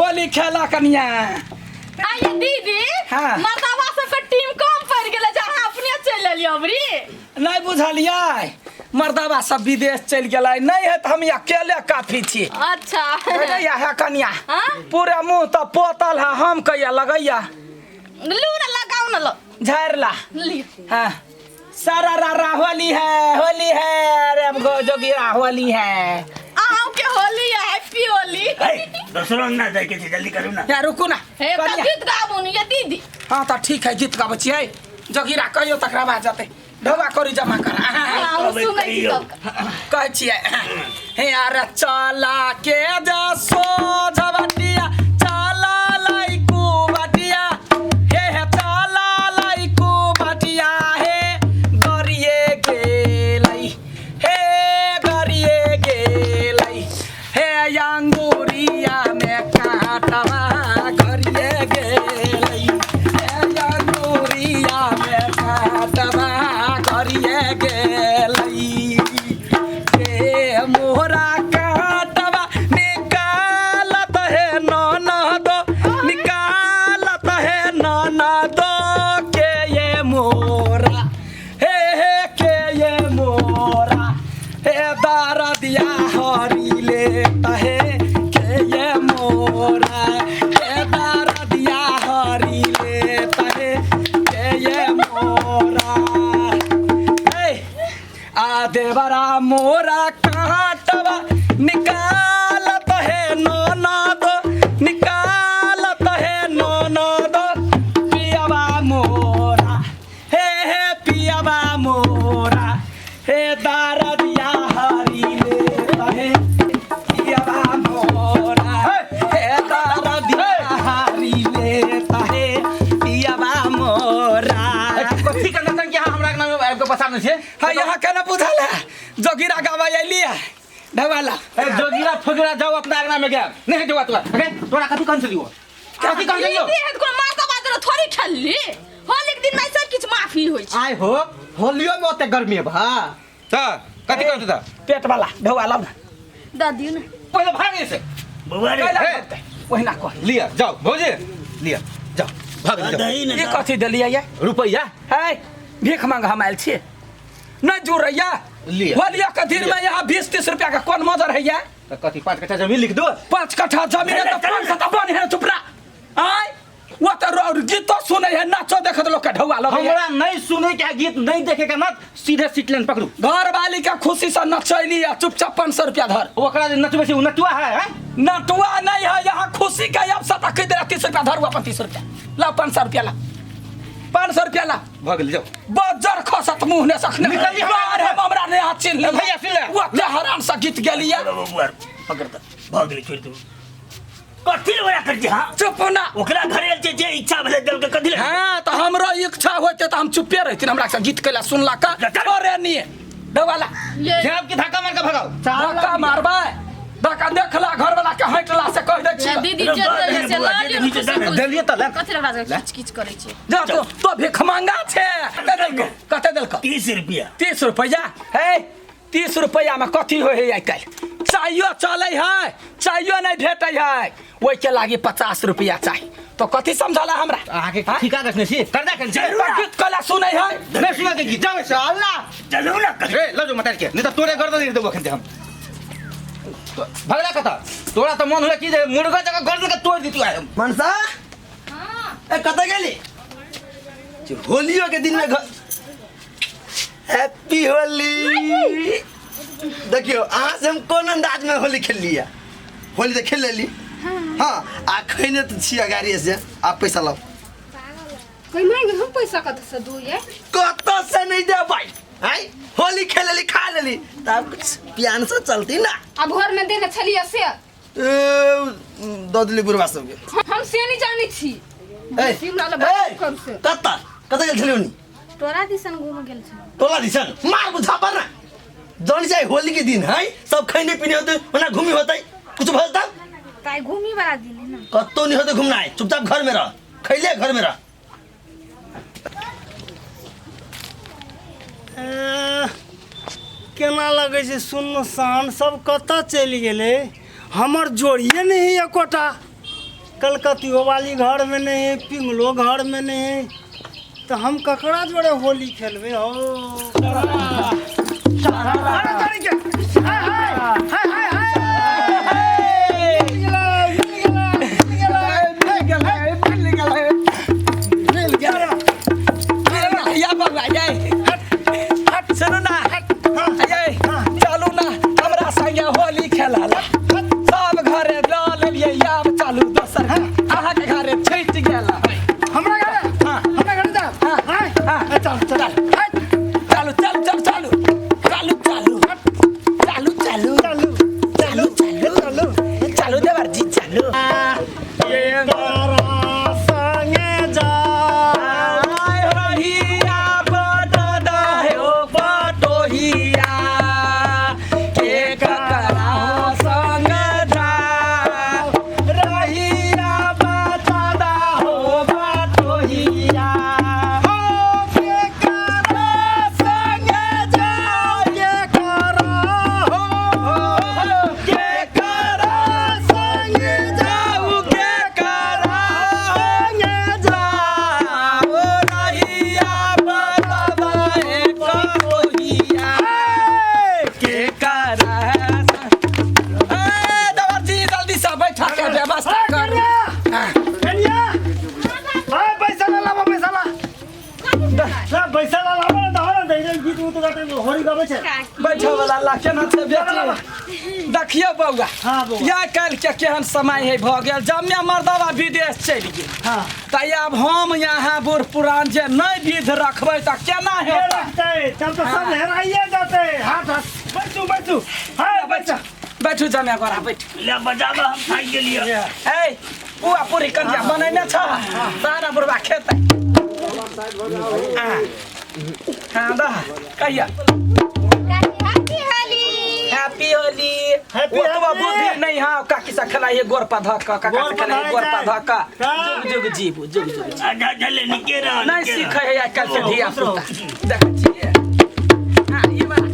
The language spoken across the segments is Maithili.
होली खेला कनिया। आइए दीदी। हाँ। मर्दावा सबके टीम कम पड़ गेलै जे अहाँ अपने चलि एलियै अबरी। नहीं बुझलियै, मर्दावा सब विदेश चलि गेलै, नहीं है तऽ हम अकेले काफी छी। अच्छा। लगैया है कनिया? हाँ? पूरा मुंह तऽ पोतल है, हम कहिया लगैया? लू ना, लगाउ ना, लो। झाड़ि ला। लिअ। हाँ, सारा रा रा होली है, होली है, अरे हम गो जोगिरा होली है। अहाँ के होली है, हैप्पी होली। ए, दोसरो अंगना जाय के छै, जल्दी करू ना। या रुकू ना। हे तऽ कनिया। गीत गाबू ने ये दीदी। हाँ तऽ ठीक है, गीत गाबै छियै। जोगिरा कहियो तकरा बाद जेतै। ढोबा करी जमा कर। हाँ, हम सुनै छी कहियौ। सब। कहै छियै, हे अरे चला के जा सोझबटिया, चला लाइकू बटिया, हे हे चला लाइकू बटिया, हे गरिए गेलै, हे गरिए गेलै, हे अंगुरिया में काटवा गरिए गेलै, हे अंगुरिया में काटवा गरिए गेलै, हे मोहरा काटवा निकालत हे ननद, निकालत हे ननद के ये मोरा, हे हे के ये मोरा, हे दरदिया हरी लेत हे के ये मोरा, हे दरदिया हरी लेत हे के ये मोरा। हे आ देवरा मोरा काटवा निकालत हे ननद, निकालत हे ननद, पियवा मोरा, हे हे पियवा मोरा, हे दारदिया हरी लेत हे पियवा मोरा, हे दारदिया हरी लेत हे पियवा मोरा। कथी के नतन के अहाँ हमरा अंगना में आबि के पसारने छियै? हाँ, यहाँ केना बुझल है? जोगिरा गावा अयली है ढवाला। ए जोगिरा फोगिरा, जाओ अपना अंगना में गया नहीं जोगा तोरा। अरे तोरा कथी कहन छलियो? कथी कहन छलियो? दीदी, हे कोनो मर्दावा जेना थोड़ी खेलली। होली के दिन में सब किछु माफी होइ छै। आइ हो, होलियो में ओते गर्मी है भा। तऽ कथी कहन छौ? पेट वाला ढौआ लाउ ना। दऽ दियौ ने। पहिले भाग एसे। बौआ रे। कैला हे। भागतै? ओहिना कह। लिअ जाओ भौजी, लिअ जाओ, भाग जाओ। दही ने। ई कथी देलियै ये? रुपैया। है भीख मांग हम आयल छियै, नहीं जुड़ैया। लिअ। होलिया के दिन में यहाँ 20-30 रुपया के कोन मजर है? तऽ कथी 5 कट्ठा जमीन लिख दो? 5 कट्ठा जमीन है तऽ 500 तऽ बन है। चुप रह। आय वो तऽ गीतो सुनै है, नाचो देखत लोग के ढौआ लगैया। हमरा नहीं सुने के गीत, नहीं देखे के नच, सीधे सीट लाइन पकड़ू। घर वाली के खुशी से नचैली आ चुपचाप 500 रुपया धर। ओकरा जे नचबै छै ओ नचुआ है, हैं? नटुआ नहीं है, यहाँ खुशी के अवसर तक दे। 30 रुपया धरू अपन, 30 रुपया ला, 500 रुपया ला, 500 रुपया ला। भऽ गेल, जाओ। बजर खसत मुँह ने सखने। निकलि हमरा। अरे हम हमरा ने हाथ चिन्ह ए भैया, सुन ले। ओते हराम से गीत गेलिए। बौआ पकड़ तऽ भऽ गेलै, छोड़ि दू। कथी लए ओकरा करै छी? हाँ। चुप ना। ओकरा घरे आयल छै, जे इच्छा भेलै देलकै, कथी लए? हाँ तऽ हमरो इच्छा होते तऽ हम चुप्पे रहती। हमरा से गीत कैला सुनला का अरे नहीं डवाला। ये जाब के धक्का मार के भगाओ। धक्का मारबै, धक्का देखला घर वाला के हटला से कह दै छी। दीदी जे देलियै से लऽ लियौ ने, खुशी खुशी। देलियै तऽ ले। कथी लए ओकरा किच किच करै छियै? जा तो तो भीख मांगा छे। कते देलको? कते देलको? 30 रुपया। 30 रुपया? हे 30 रुपया में कथी होइ है आइ काल्हि? चाइयो चलै है, चाइयो नहीं भेटै है, ओहिके लागी 50 रुपया चाही। तो कथी समझला हमरा? अहाँके हाँ? ठीका रखने छी, कर्जा केने छी। तऽ गीत कला सुनै है? नहि सुनै के गीत, जाओ से अल्लाह। चलू ना कथी। ए लऽ जो मतार के, नहीं तऽ तोरे गर्दन नहीं देबो एखन हम। भगला कतऽ? तोरा तऽ मन हुए कि जे मुर्गा जकाँ गर्दन के तोड़ि दितु आइ हम। मनसा। हाँ। ए कतऽ गेली? होलियो के दिन में घर हैप्पी होली। देखियो अहाँ से हम कोन अंदाज में होली खेलली है। होली तऽ खेल लेली। हाँ, आ खैने तऽ छी अगाड़ी से, आप पैसा लाओ। कोई मांगे हम पैसा कतऽ से दू ये? कतऽ से नहीं देबै? आय होली खेल लेली, खा लेली, तब कुछ पियान से चलती ना। आ भोर में देने छलियै से? ए, दऽ देली बुढ़वा सबके। हम से नहीं जानै छी। ए, हमरा लग ए, बात करू से। कतऽ कतऽ गेल छलियै ओनी? टोला दिसन घूम गेल छल। टोला दिसन मार बुझा पर ना जौन जाए। होली के दिन है, सब खैने पीने होते, ओना घूमी होते, कुछ भल तब ताई घूमी वाला दिन है ना। कत्तो नहीं होते घूमना है, चुपचाप घर में रह, खैले घर में रह। एह, केना लगै छै सुनसान, सब कतऽ चलि गेलै? हमर जोड़िए नहि है एकोटा। कलकतियो वाली घर में नहीं है, पिंगलो घर में नहीं है, तो हम ककरा जोड़े होली खेलबे हो। अरे तारी के, हाय हाय हाय हाय हाय, मिल गेलै, मिल गेलै, मिल गेलै, मिल गेलै, मिल गेलै, मिल गेलै। या बाबा ये सुनू ना, ये चलू ना हमरा संगे होली खेला ला। सब घरे ल लेलियै, आब चलू दोसर अहाँके घरे छुटि गेल। हमरा घरे, हमरा घरे जा। हाय, चल चल चलू चल चल चलू चलू चलू चलू चलू चलू चलू चलू चलू देवर जी चलू। तारा संगे जा रहिया बटदा हो बटोहिया के ककरा संग जा, रहिया बटदा हो बटोहिया हो के करा संग जा, के करा हो के करा संग जाऊ के करा संग जा। ओ रहिया बटदा हे बटोहिया के करा। ए देवर जी जल्दी से बैठा के व्यवस्था करू। कन्या, हाय पैसा ला लाबा, पैसा ला ला, पैसा ला लाबा ना, दहो ना, दही दही गीत उत गाते होरी गाबै छै। बैठे वाला ला केना छै बेटी? देखियौ बौआ, हाँ बौआ। या काल्हि के केहन समय है भऽ गेल, जम्मे मर्दवा विदेश चलि गेल। हाँ। तऽ आब हम यहाँ बूढ़ पुरान जे नहि विध रखबै तऽ केना के हेतै? रखतै? तब तऽ सब हेराइए जेतै। हाथ हाथ बैठू बैठू, हाय बैठू बैठू जमे गोरा बैठू। ले बजाबा, हम थाकि गेलियै। ए पुआ पूरी कनिया बनेने छ, सारा बुढ़वा खेतै। हाँ हाँ दह कहिया। Happy Holi. Happy Holi. Happy ओतबा हैप्पी। बुद्धि नहीं हाँ, काकी से खेलाइए गोर पर धक काका गोर से पर खेलाइए धरै गोर पर छै। धक। हाँ। जुग जुग जीबू, जुग जुग जीबू। अच्छा चले, निके रह। नहीं निके रह। सीखे है आइ काल्हि के धिया पुता, देखै छियै। हाँ ई वाला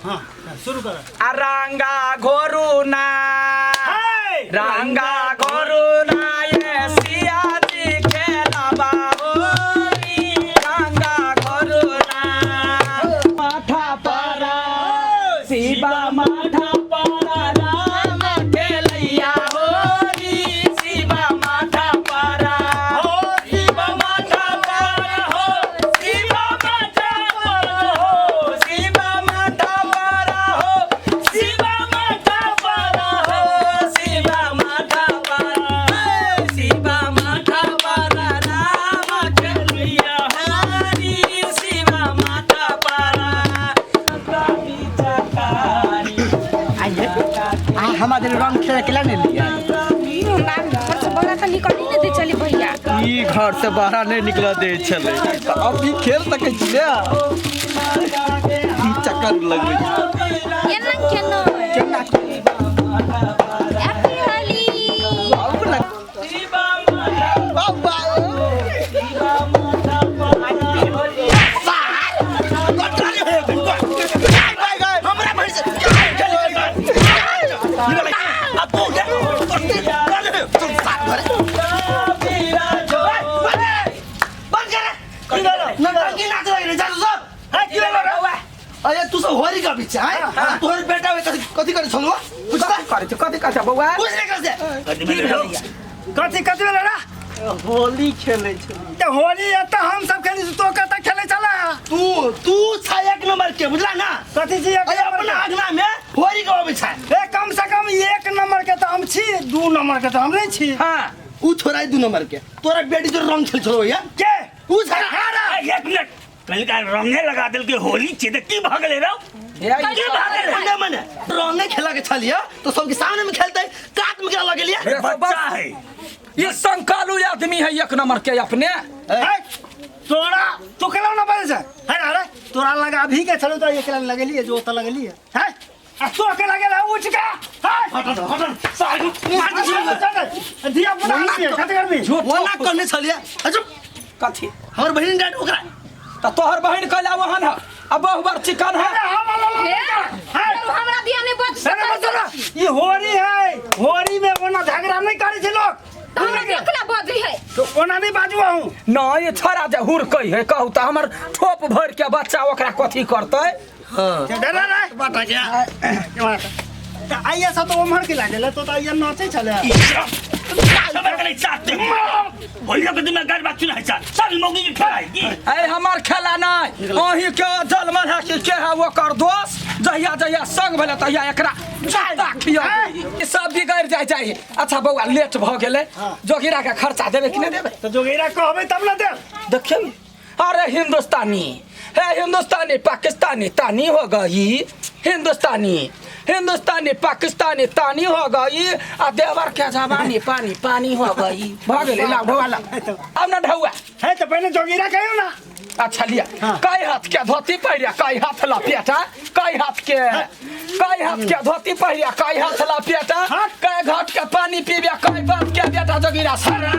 हाँ शुरू कर। आ रंगा घोरू ना, हाय रंगा घोरू ना ये सिया जी खेलाबा होली, रंगा घोरू ना माथा पर शिवा माथा पर राम खेलैया होली, शिवा माथा पर हो शिवा माथा पर हो, शिवा माथा पर हो, शिवा माथा पर हो, शिवा माथा पर हो, शिवा माथा पर, शिवा माथा पर राम खेलैया हरि, शिवा माथा पर। हमारे रंग खेल के नहीं लिया। हमरा घर से बाहर तऽ निकलही नहि दै छलै भैया। ई घर से बाहर नहीं निकल दे छलै, तऽ अब ई खेल सकै छियै। ई चक्कर लगबै छै। केना केना केना? हैप्पी होली। बाप ना बाबा, हमरा भरि से अब तू चल साथ भरे बंद कर। की नाच लगे जा सब? हाय की भेलो रे? अरे तू सब होरी का बीच है, तोहर बेटा वे कथी कथी करे छलुआ? पूछता करै छै कथी करै छै बौआ? पूछ ले कर से। कथी भेलै? कथी कथी भेलो रे? होली खेले छल। तऽ होली एतऽ हम सब खेलै छी, तो कतऽ खेलै छला? तू तू छा एक नंबर के, बुझला ना? कथी छी एक अरे नंबर अपना के? अंगना में होरी के अबै छै। ए कम से कम एक नंबर के तऽ हम छी, दू नंबर के तऽ हम नहीं छी। हाँ उ छोरा दू नंबर के, तोरा बेटी जो रंग खेल छलो या के उ छा। एक मिनट, कल रंगे लगा देलकै, होली छै तऽ की भऽ गेलै रौ? हे की भऽ गेलै? मने मने रंगे खेला के छलिया तो सबके सामने में खेलते, कात में क्या लगेलिया? हे, बच्चा है ये संकालू आदमी है एक नंबर के अपने। है, तोरा तू केना ना बाजै छै? है अरे तोरा लगा अभी के छलो तऽ एकरा लगेलिए जो ओतऽ लगेलिए है, आ तो के लगेला उठ के है। हट हट हट सार मार दे छलिया। धिया पुता कथी करबी? ओना करने छलिया। अच्छा कथी हमर बहिन डांट ओकरा तऽ तोहर बहिन कैला ओहन ह? आ बहु चिकन है। हे चलू हमरा दिया नहीं बच अरे बच्चा ना, ई होरी है, होरी में ओना झगड़ा नहीं करे छै लोग। तो हमरा देखला बजै है। तो ओना नहीं बाजू हूँ। नहीं ये छोरा जे हुरकै है कहू तऽ हमर ठोप भरि के बच्चा ओकरा कथी करतै। हाँ डर रे बाटा क्या त आइया सब तो उम्र के लागल तो त आइया नाचै छले। सब कले चाहते होली के दिन में गाड़ बात सुना है सब मौगी के खेला है की। अरे हमर खेला नहीं, अहीं के जलमल है कि के है ओकर दोष, जहिया जहिया संग भेलै तहिया एकरा जूता खिया ई सब बिगड़ जाय जाय। अच्छा बौआ लेट भऽ गेलै, जोगिरा के खर्चा देबै कि नहि देबै? तो जोगेरा कहबै तब ना देब। देखियौ अरे हिंदुस्तानी हे हिंदुस्तानी पाकिस्तानी तानी हो गई, हिंदुस्तानी हिंदुस्तानी पाकिस्तानी तानी हो गई, आ देवर के जवानी पानी पानी हो गई। भऽ गेलै लाउ ढौआ लाउ अब ना ढौआ है तो पहले जोगेरा कहियो ना। अच्छा लिया। कई हाथ के धोती पहिरिया कई हाथ लपेटा, कई हाथ के कई हाथ के धोती पहिरिया कई हाथ लपेटा, कई घाट के पानी पीबिया कई बाप के बेटा जोगिरा सारा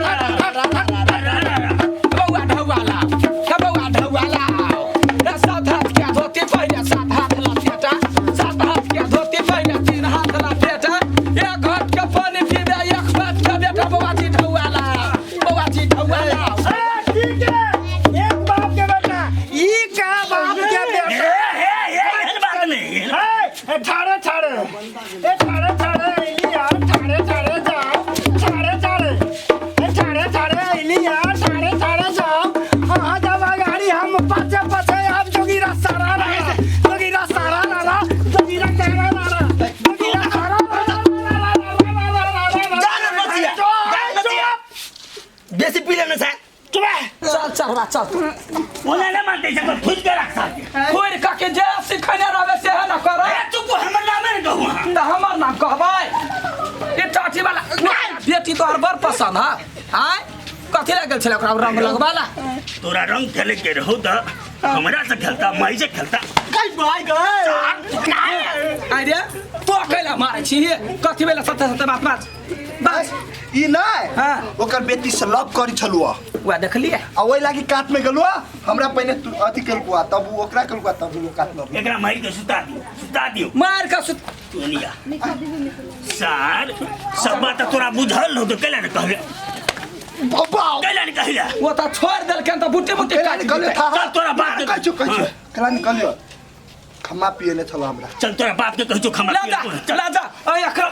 बौआ ढौआ लाउ हे बौआ ढौआ लाउ। सात हाथ के धोती पहिरिया सात हाथ लपेटा, सात हाथ के धोती पहिरिया तीन हाथ लपेटा, एक घाट के पानी पीबिया एक बाप के बेटा बौआ जी ढौआ लाउ बौआ जी ढौआ लाउ। ठीक है एक बाप के बेटा ई का बाप के बेटा। हे हे हे एहन बात नहीं। ए ठाड़े ठाड़े ए ठाड़े ठाड़े अइली यार ठाड़े ठाड़े जाओ ठाड़े ठाड़े ए ठाड़े ठाड़े अइली यार ठाड़े ठाड़े जाओ। हाँ जब गाड़ी हम पाछे पाछे आप जोगीरा सारा रा जोगीरा सारा रा जोगीरा सारा रा जोगीरा सारा रा जाने बचिया, जाने बचिया। बेसी पी लेने से चल चढ़वा चल ओना ना मानते छै फुज के रख साथे खोरि कऽ के जे सिखने रहबै सेहे न करै। ए चुप हमर नामे ने कहू अहाँ। तऽ हमर नाम कहबै ई टाटी वाला बेटी तोहर बड़ पसंद है। आय कथी लए गेल छलै ओकरा रंग लगबा ला? तोरा रंग खेले के रहू त हमरा से खेलता माई से खेलता। गई भाई गई। आय रे तो कैला मारै छी कथी भेलै? सत्य सत्य बात बात बस ई नहीं हाँ। ओकर बेटी से लव करी छलुआ वएह देखलियै आ ओहि लागी कात में गेलुआ हमरा पहिने तू अथी केलकुआ तब उ ओकरा केलकुआ तब उ कात में। एकरा मार के सुता दियो सुता दियो मार के सुत दुनिया सर सब बात तोरा बुझल हो तो कैला ने कहले बाबा कैला ने कहले वो तऽ छोड़ि देलखिन तऽ बुट्टी बुट्टी कैला काटि निकलियो देतै। था चल तोरा बाप के कहै छु कैला निकलियो खम्मा पिएने छलो हमरा। चल तोरा बाप के कहै छु खम्मा ला जा पिए ला जा आ एकरा